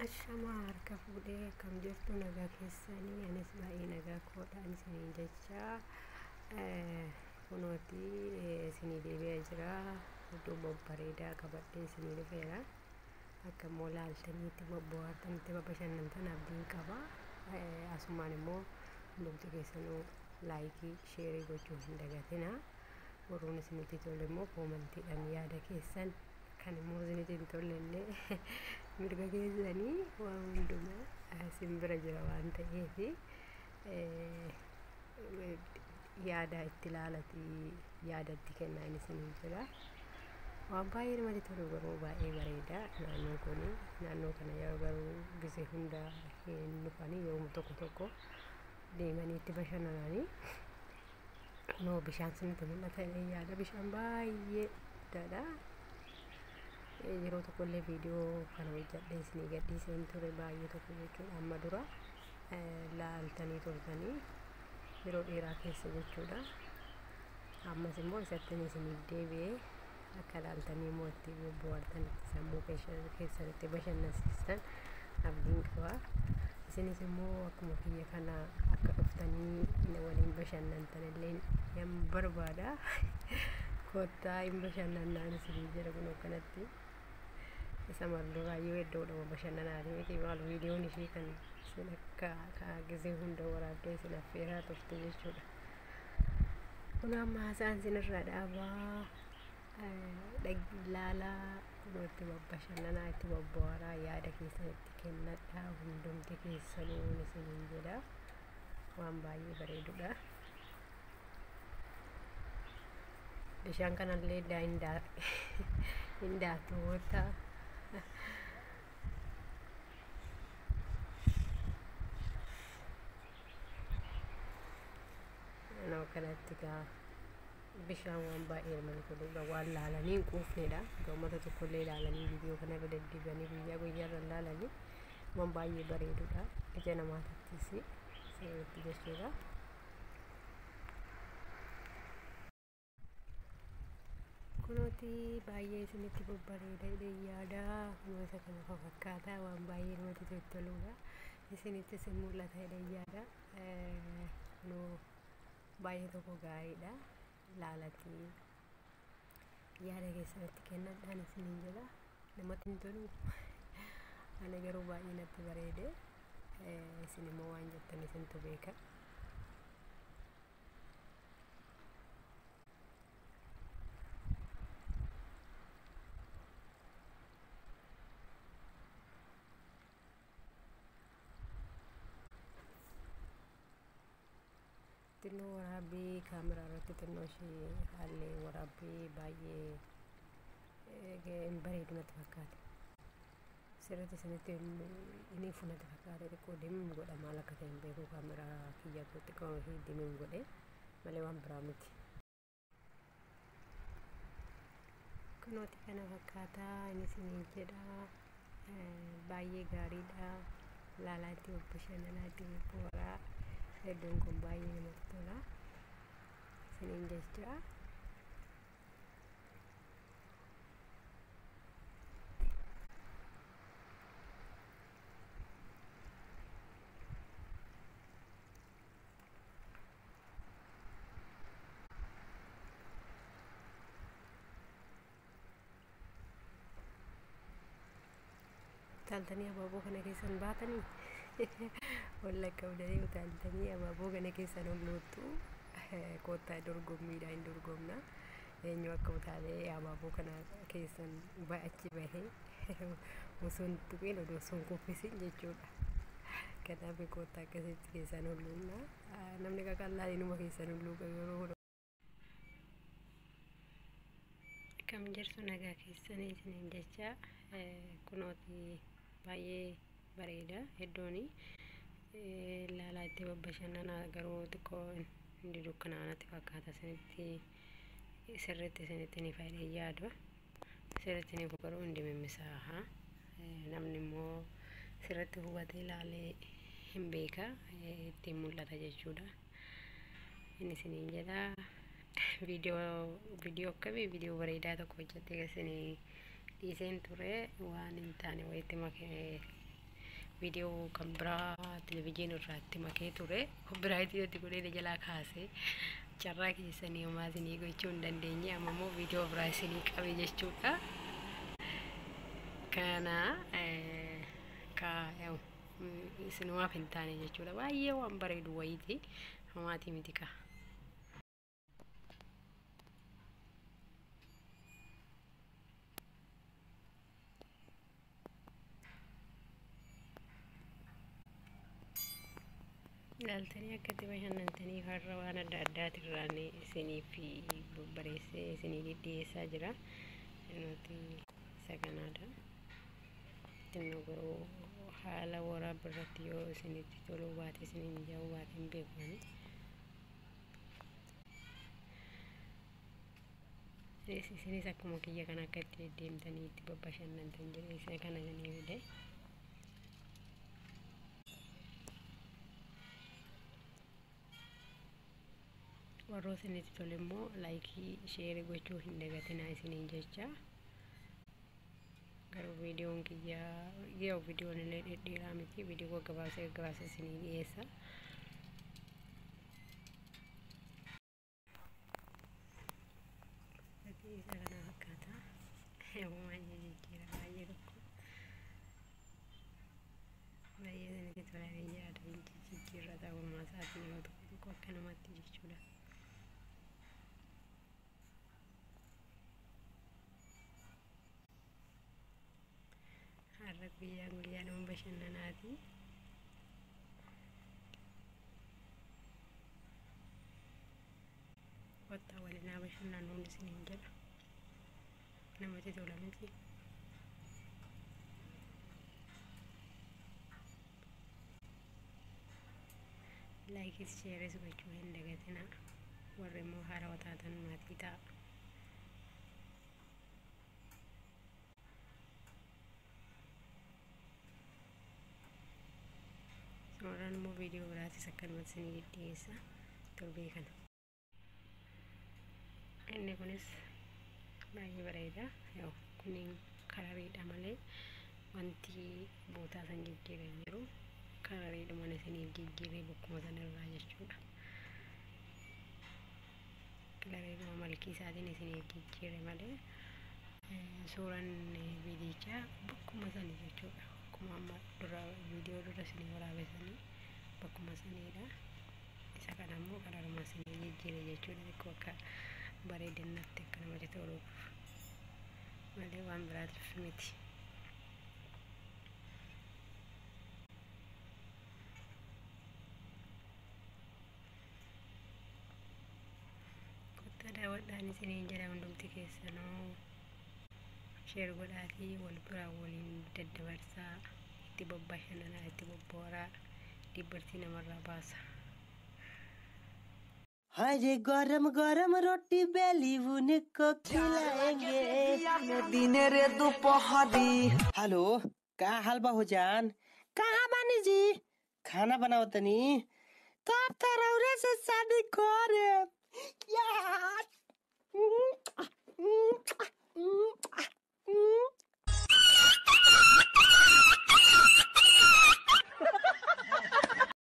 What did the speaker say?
Ashamaa harka fuudhee akkam jirtu nagaa keessanii? Anis baay'ee nagaa koodhaan isiniin jecha kunooti isinii deebi'aa jira. Iddoo babbareedaa qabadhee isinii dhufeera. Akka immoo laaltanii itti bobbohaartan, itti bashannantan abdiin qaba. Asumaan immoo hundumti keessanuu like, share gochuu hin dagatina. Warroon isinitti tole immoo commentiidhaan yaada keessan, kan immoo isinitti hin tolle illee mirga keessanii, waan hundumaa isin bira jira waan ta'eef yaada itti ilaalatii yaada itti kennaa inni isiniin jira. Waan baay'ee namatti tolu, garuu baay'ee bareeda naannoon kun. Naannoo kana yeroo garuu gisee hunda hin dhufanii, yeroo tokko tokko deemanii itti bashannananii. Kunoo bishaan sinitti mul'ata yaada, bishaan baay'ee guddaadha. Yeroo tokkollee viidiyoo kana hojjedhee isinii gadhiiseen ture, baay'ee tokko jechuudha, amma dura laaltanii turtanii, yeroo dheeraa keessa jechuudha. Ammas immoo isatti isiniif deebi'ee akka laaltanii immoo itti bohaartan, itti sammuu keessanitti bashannansiistan abdiin qaba. Isinis immoo akkuma kiyya kana akka dhuftanii na waliin bashannantan illee nan barbaada. Kottaa hin bashannannaan isinii jedha. Kun akkanatti isa marduraayyuu iddoodhuma bashannanaati miti? Maal viidiyoon ishii kan isin akka gisee hunda waraabdee isin affeeraa turte jechuudha. Kun amma haasaan isinirraa dhaabaa, laalaa, kunoo itti babbashannanaa, itti babbohaaraa, yaada keessan itti kennadhaa hundumti keessanuu isiniin jedha. Waan baay'ee bareedudha. Bishaan kanallee hin daaktuwoota. Nama kanatti gaa bishaan waan baay'ee namatti toludha. Waan laalanii hin quufnedha. Gammata tokkollee ilaalanii viidiyoo kana irra deddeebi'anii guyyaa guyyaarra ilaalanii waan baay'ee bareedudha. Ija namaatittis sirriitti jechuudha. Kunooti baay'ee isinitti babbareeda jedhee yaada. Kunoo isa kana fakkaata, waan baay'ee namatti toludha. Isinittis hin mul'ata jedhee yaada. Kunoo baay'ee tokko gaariidha. Laalatii yaada keessanitti kennadhaan isiniin jedha. Namatti hin tolu? Ani garuu baay'ee natti bareede. Isin immoo waan jettan isintu beeka. Xinnoo waraabbii kaameraa irratti xinnoo ishee haalli waraabbii baay'ee hin bareedu natti fakkaate. Sirriitti isinitti hin ifu natti fakkaate, xiqqoo dim godha. Maal akka ta'e hin beeku, kaameraa kiyya xiqqoo ishee dim godhe malee waan biraa miti. Kunooti kana fakkaataa inni isiniin jedha, baay'ee gaariidha. Laalaa itti bashannanaa, itti bohaaraa, iddoon kun baay'ee namatti tola isiniin jecha. Utaaltanii abaaboo kana keessan baatanii wallakka qabdanii utaaltanii abaaboo kana keessan ol luuttu. Koottaa dorgommiidha, hin dorgomna. Eenyu akka utaalee abaaboo kana keessan achi bahee osoo hin tuqin, odoo osoo hin kuffisin jechuudha. Kanaaf koottaa akkasitti keessan ol luunna. Namni qaqallaan inuma keessan ol luuqa yeroo. Akkam jirtu nagaa keessanii isiniin jecha. Kunooti baay'ee bareeda iddooni, laalaa itti babbashannanaa. Garuu xiqqoo inni dukkanaa natti fakkaata, isinitti sirriitti isinitti ni fayyada yaadu, sirriitti ni garuu hundi mimmisaaha. Namni immoo sirriitti hubatee ilaalee hin beeka, ittiin mul'ata jechuudha. Inni isiniin jedha, viidiyoo akkamii, viidiyoo bareedaa tokko hojjettee isinii dhiiseen ture, waan hin taane wayitti makee. Viidiyoo kan biraa televizyiinii irraatti makee ture. Koppiraayitii itti godhee jalaa kaasee carraa keessanii homaa isinii gochuu hin dandeenye. Amma immoo viidiyoo biraa isinii qabe jechuudha. Kana ka isinumaaf hin taane jechuudha. Baay'ee waan bareedu wayiiti. Homaatii miti kaa. Ilaaltanii akkatti bashannantanii har'a waan adda addaatirraan isiniif babbareessee isinii dhidhiyeessaa jira. Nuti isa kanaadha. Xinnoo garuu haala waraabbii irratti yoo isinitti toluu baate isinii mijaa'uu baate hin beeku ani. Isinis akkuma kiyya kana akka itti deddeemtanii itti babbashannantan jedhee isa kana isinii fide. Warroota isinitti tole immoo laayikii sheerii gochuu hin dagatinaa isiniin jecha. Garuu viidiyoon kiyya yoo viidiyoon illee dhedheeraa miti, viidiyoo gaggabaabsee gaggabaabsee isinii dhiyeessa. Fakkii isa kana fakkaata. Uumaan jijjiira baay'ee tokko. Baay'ee isinitti tolanii yaada jijjiirrata uumaa isaatiin yeroo tokko tokko akkanumatti jechuudha. Har'a guyyaan guyyaa nama bashannanaati. Kottaa waliin haa bashannannuun isiniin jedha. Namatti tola miti. Laayikis sheeris gochuu hin dagatinaa. Warri immoo haarawaa taatan maatii ta'a. Suuraan immoo viidiyoo biraatis akkanumatti isinii dhiyeessa torbee kana. Inni kunis baay'ee bareeda. Yoo kunniin karariidha malee wanti bootaa san jijjiiree hin jiru. Karariidhumaan isiniif jijjiiree bakkuma sanarraa jechuudha. Karariidhuma malkii isaatiin isiniif jijjiire malee suuraan viidiyichaa bakkuma sanii jechuudha. Akkuma amma dura viidiyoo dura isinii waraabe sanii bakkuma saniidha. Isa kana immoo kararuma isinii jijjiire jechuudha. Xiqqoo akka bareedinatti akka namatti toluuf malee waan biraatiif miti. Kottaa daawwadhaan isiniin jedha. Hundumti keessanuu sheer godhaatii wal biraa waliin daddabarsaa, itti babbashannanaa, itti bobbooraa, dibbirtii namarraa baasa. हरे गरम गरम रोटी बेली उनको खिलाएंगे दिने रे दोपहरी। हेलो, का हाल बा हो जान? कहाँ बानी जी? खाना बनाओ तनी। तब तो रौरे से शादी करे यार।